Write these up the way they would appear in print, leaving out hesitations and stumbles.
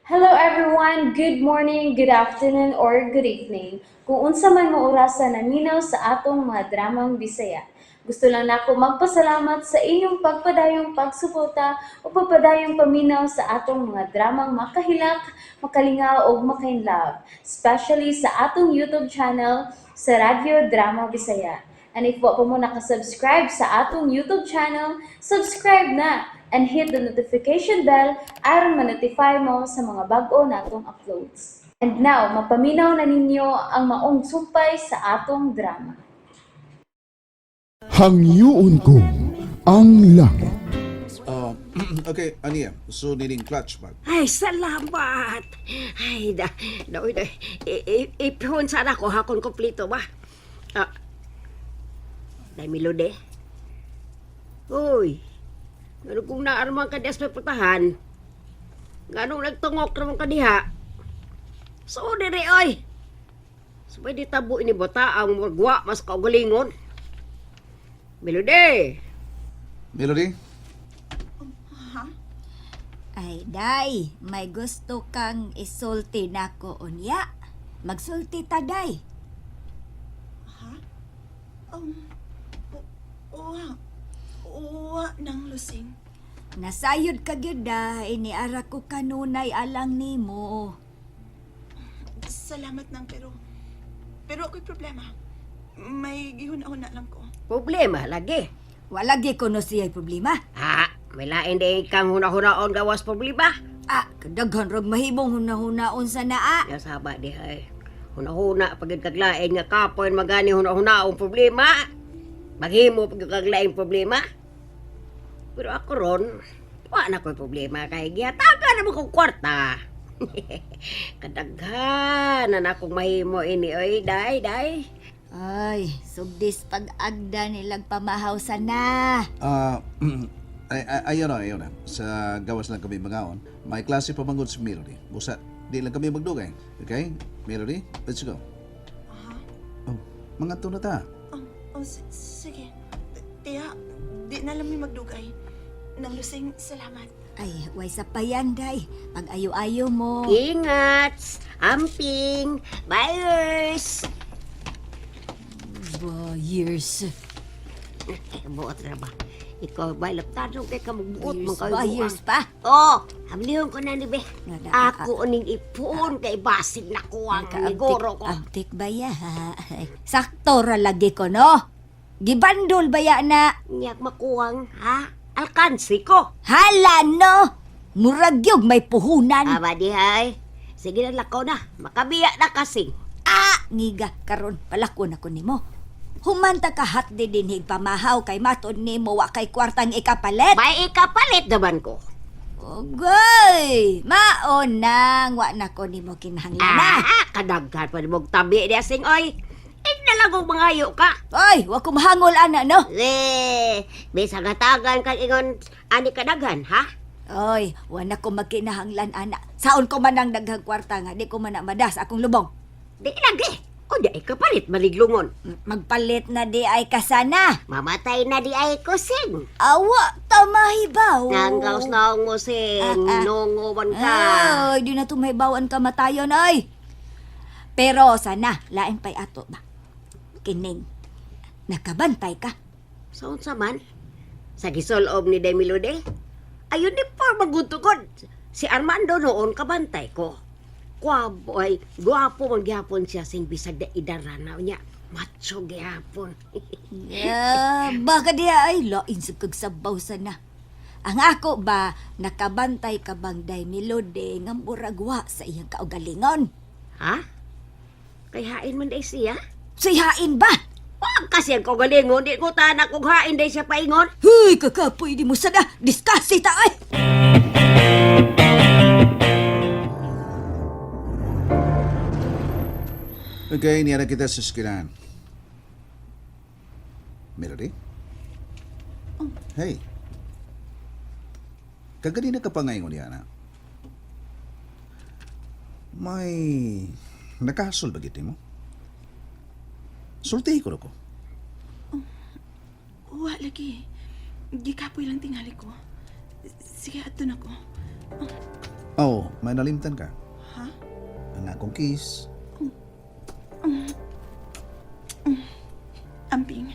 Hello everyone! Good morning, good afternoon, or good evening. Kung unsa man mo orasa naminaw sa atong mga dramang Bisaya. Gusto lang nako magpasalamat sa inyong pagpadayong pagsuporta o pagpadayong paminaw sa atong mga dramang makahilak, makalingaw ug makainlove, especially sa atong YouTube channel sa Radyo Drama Bisaya. And if wa pa mo nakasubscribe sa atong YouTube channel, subscribe na and hit the notification bell aron ma-notify mo sa mga bag-o natong uploads. And now, mapaminaw na ninyo ang maong sumpay sa atong drama. Hangyoon ko ang langit. Okay, aniya. So, nining clutch bag. Ay, salamat! Ay, da, da, da, ipihon sana ko hakon kompleto ba? Ah, Day Melody. Uy, ngano kung naarman ka diya sa putahan? Nganong nagtungok naman ka diha? So, dire, oy! Sabay di tabo ini bata ang magwa mas kaugalingon. Melody! Melody? Ay, day, may gusto kang isulti nako unya. Magsulti ta, day. Uwa. Uwa ng lusing. Nasayod ka gyud, day, niara ko kanunay alang nimo. Salamat nang pero ako'y problema. May gihuna-huna lang ko. Problema lagi. Wala gyud kuno siya'y problema. Ha, may lain din kang huna-hunaon gawas problema. Ah, kadaghan rag mahimong hunahunaon sa naa. Ya saba di ay. Huna-huna pag kaglain nga kapoy magani huna-hunaon problema. Maghimo pag kaglain problema. Pero ako ron, wa na ko'y problema kay gihatagan naman kong kwarta. Kadaghan na akong mahimo ini oy, day day. Ay, sugdis pag-agda nilang pamahaw sana. Ah, ay, ay, ayaw na, ayaw na. Sa gawas lang kami magaon. May klase pa manggod si Melody. Busa, di lang kami magdugay. Okay? Melody, let's go. Oh, mga na ta. Oh, sige. Tiya, di na lang mi magdugay. Nang lusing, salamat. Ay, way sa payan, day. Pag ayo-ayo mo. Ingat, amping, buyers. Buyers. Buot na ba? Ikaw ba, laptadong kay ka magbuot man Buyers, kayo. buyers pa. Oh, hamlihon ko na ni be. Nga na, Ako uning ipuon kay basig na ko ang negoro ko. Abtik ba ya? Ay, sakto ra lagi ko, no? Gibandol ba ya na? Nyak makuwang, ha? Alkansi ko. Hala, no! Murag yug may puhunan. Aba di hay. Sige na lakaw na. Makabiya na kasi. Ah, ngiga karon palakon ako nimo. Humanta ka hatdi dinhig pamahaw kay matod nimo wa kay kwartang ikapalit. May ikapalit naman ko. Ugay, mao nang wa na ko nimo kinahanglan. Ah, kadaghan pa mong tabi niya sing oy. Inalagong mangayo ka. Ay, wa ko mahangol ana no. Eh, bisag hatagan kag ingon ani kadaghan, ha? Oy, wa na ko magkinahanglan ana. Saon ko man ang daghang kwarta nga di ko man na madas akong lubong. Di lagi. O di ay kapalit maliglungon. Magpalit na di ay kasana. Mamatay na di ay kusing. Awa ta mahibaw. Nanggaos na mo sing, Ah, ah. nunguan ka. Ay, di na tumahibawan ka matayon ay. Pero sana, lain pa'y ato ba? Kining, nakabantay ka. Sa unsa man? Sa gisulob ni Demilode? Ayun di pa magutugod. Si Armando noon kabantay ko. Kwapo ay gwapo man gihapon siya sing bisag da idaranaw niya. Macho gihapon. Yeah, baka di ay lain sa kag sabaw sana. Ang ako ba, nakabantay ka bang day Melody nga muragwa sa iyang kaugalingon? Ha? Kay hain man day siya? Sihain ba? Wag kasi ang kaugalingon, di ko tanak kung hain day siya paingon. Huy, kakapoy di mo sana. Discuss ta ay! Okay, niya na kita sa skilan. Melody? Hey. Kaganina ka pa ngayon niya na. May nakasol ba giti mo? Sultihi ko na ko. Uwa lagi. Gikapoy lang tingali ko. Sige, ato na ko. Oh, may nalimtan ka. Ha? Ang akong kiss. Amping.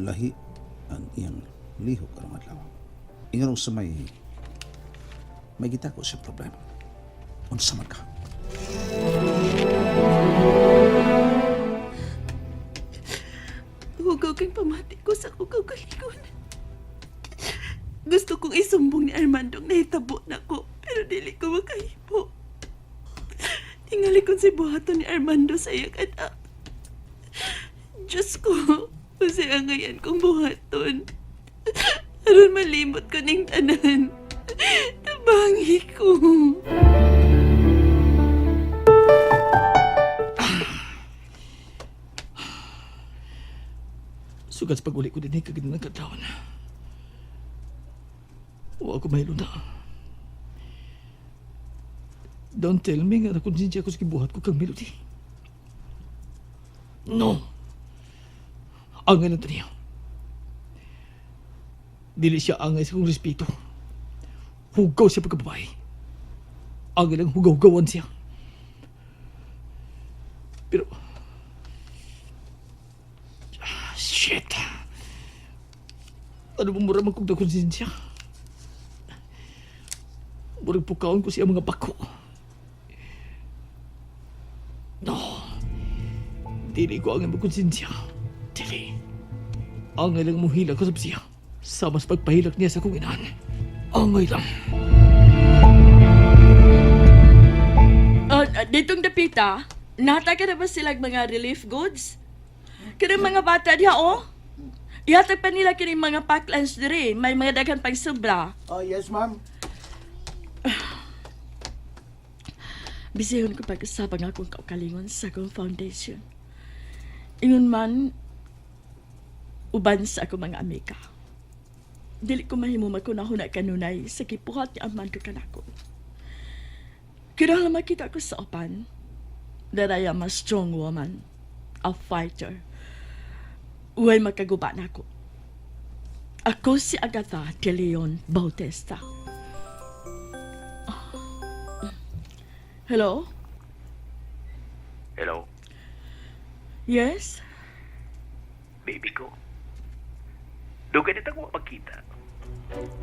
Lahi ang iyang lihok karong adlaw. Ingon sa may may gitako siya problema. Unsa man ka? Hugaw kang pamati ko sa kugaw kalingon. Gusto kong isumbong ni Armando ang nahitabo na ko, pero dili ko makahipo. Tingali kong si buhaton ni Armando sa iyang anak. Diyos ko, kasi ang ngayon kong buhaton. Aron malimot ko ning tanan. Tabangi ko. Sugat sa pag-uli ko din eh, kagad ng kadlawan. Wa ako mahilo na. Don't tell me nga nakonsensya ko sa gibuhat ko kang Melody. No! Angay lang to niya. Dili siya angay sa kong respeto. Hugaw siya pagkababae. Angay lang hugaw-hugawan siya. Pero... Ah, shit! Ano ba mura man kong nakonsensya? Murag pukaon ko siya mga bako. No. Dili ko ang magkonsensya. Dili. Angay lang muhila ko sa siya. Sama sa pagpahilak niya sa akong inahan. Angay lang. Ditong dapita, nata ka na ba silang mga relief goods? Kini mga bata diha, oh. Ihatag pa nila kini mga pack lunch diri. May mga daghan pang sobra. Oh, yes, ma'am. Bisihon ko pag-usap ang akong kaugalingon sa akong foundation. Ingon man, uban sa akong mga amiga. Dili ko mahimo magkunahuna kanunay sa gipuhat ni Armando kanako. Kinahanglan makita ko sa upan that I am a strong woman, a fighter. Uway makaguba nako. Ako si Agatha de Leon Bautista. Hello? Hello, Yes? baby ko. Dugay na tayong magkita.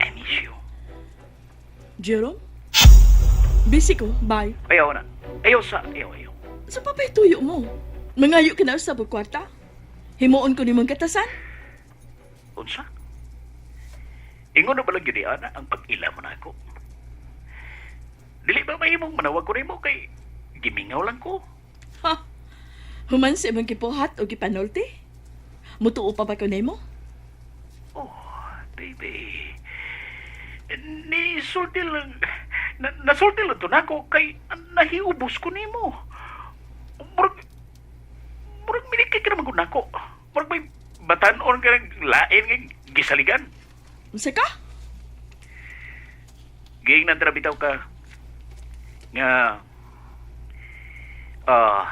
I miss you. Jerome? Busy ko. Bye. Ayaw na. Ayaw sa, ayaw, ayaw. Sa papay tuyo mo. Mangayo ka na sa kwarta. Himuon ko nimong katasan. Unsa? Ingon na ba lang yun, ana, ang pag-ila mo na ako? Dili ba mahimong manawag ko nimo kay gimingaw lang ko? Ha? Human sa imong gipuhat o gipanulti? Mutuo pa ba ko nimo? Oh, baby. Ni sulti lang, na, nasulti lang to nako kay nahiubos ko nimo. Murag, murag minikay ka naman ko nako. Murag may batanon ka ng lain nga gisaligan. Unsa ka? Giingnan ra bitaw ka nga ah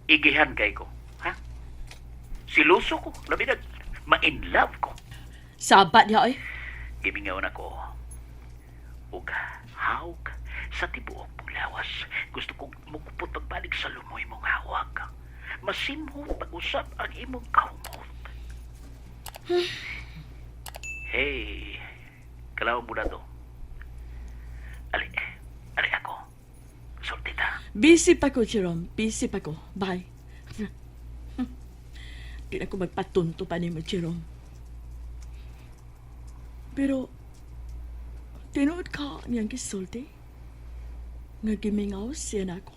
igihan kay ko, ha? Siluso ko, labi na ma-in love ko. Saba diha oy. Gimingaw na ko. Ug hawk sa tibuok mong lawas. Gusto kong mukupot pagbalik sa lumoy mong hawak. Masimhot pag-usap ang imong kahumot. Hey, kalaw mo na to. Ali, ali ako. Sulti ta. Busy pa ko, Jerome. Busy pa ko. Bye. Di na ko magpatunto pa nimo, Jerome. Pero, tinuod ka niyang gisulti? Nga gimingaw siya nako.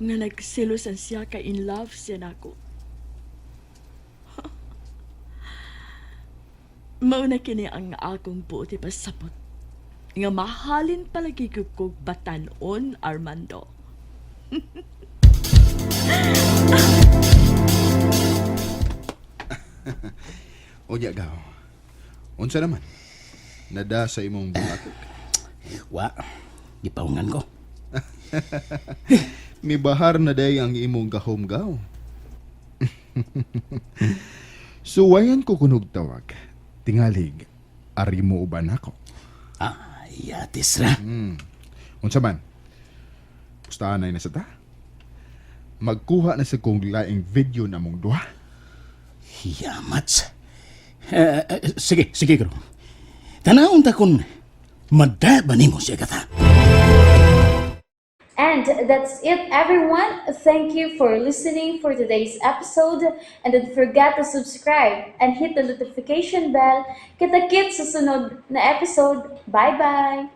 Nga nagselos ang siya kay in love siya nako. Mauna kini ang akong buot ipasabot nga mahalin palagi ko kog batanon, Armando. Unya gaw. Unsa naman? Nada sa imong buhat. Wa, gipaungan ko. Mibahar na day ang imong gahom gaw. Suwayan ko kunog tawag. Tingalig, ari mo uban ako. Ay, atis ra. Unsa man? Pustahan na sa ta. Magkuha na sa kong laing video na mong duha. Yamats. Sige, sige, gro. Tanawon ta kung madaba nimo siya kata. And that's it, everyone. Thank you for listening for today's episode. And don't forget to subscribe and hit the notification bell. Kita-kits sa sunod na episode. Bye-bye!